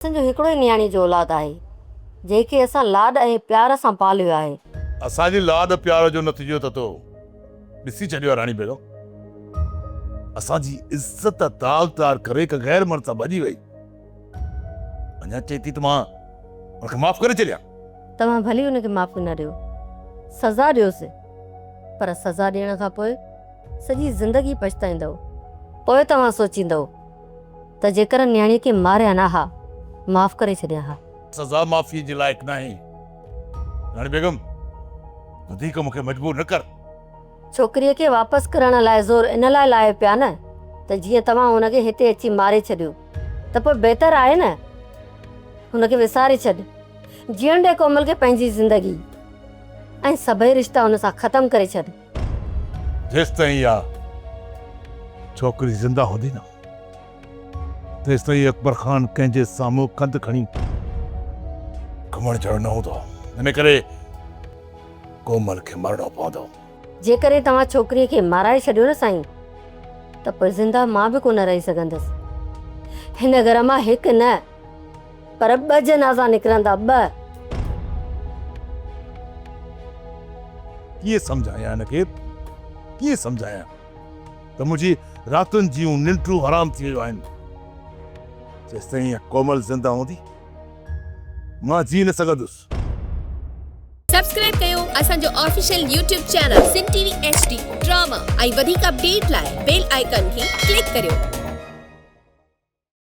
اسان جو هڪڙو ئي نياڻي جو اولاد آهي، جنهن کي اسان لاڏ ۽ پيار سان پاليو آهي. اسان جي لاڏ پيار جو نتيجو ته تو ڏسي ڇڏيو آهي راڻي بيگم. اسان جي عزت داغ دار ڪري هڪ غير مرد سان ڀڄي وئي. اڃا چئي ٿي ته مان ان کي معاف ڪري ڇڏيان. توهان ڀلي ان کي معافي نه ڏيو، سزا ڏيوس، پر سزا ڏيڻ کان پوء سڄي زندگي پڇتائيندؤ. پوء توهان سوچيندؤ ته جيڪر نياڻيء کي ماريان نه ها، معاف ڪري ڇڏيان ها. سزا معافيء جي لائق ناهي. راڻي بيگم، وڌيڪ مون کي مجبور نه ڪر. ڇوڪريء کي واپس ڪرڻ لاء زور ان لاء لايو پيا نه ته جيئن توهان هن کي هتي اچي ماري ڇڏيو ته پوء بهتر آهي نه هن کي وساري ڇڏ. جيئڻ ڏي ڪومل کي پنهنجي زندگي ۽ سڀئي رشتا هن سان ختم ڪري ڇڏ. جيستائين اها ڇوڪري زنده هوندي نه تيستائين اڪبر خان ڪنهن جي سامهون ڪنڌ کڻي گهمڻ جهڙو نه هوندو. ان ڪري ڪومل کي مرڻو پوندو. جيڪڏهن توهان ڇوڪريء کي مارائي ڇڏيو نه سائين ته پوء زنده مان به ڪونه رهي سگهندس. هن گهر مان هڪ نه پر ٻه جنازا نڪرندا، ٻه. ڪيئن سمجهايان هن کي، ڪيئن سمجهايان ته منهنجي راتن جون ننڊون حرام ٿي ويون آهن. جيستائين اها ڪومل زنده هوندي، مان جي نه سگهندس. سبسڪرائب ڪيو اسان جو official YouTube channel Sindh T V H D drama ۽ وڌيڪ اپڊيٽ لاء بيل آئيڪان کي ڪلڪ ڪريو.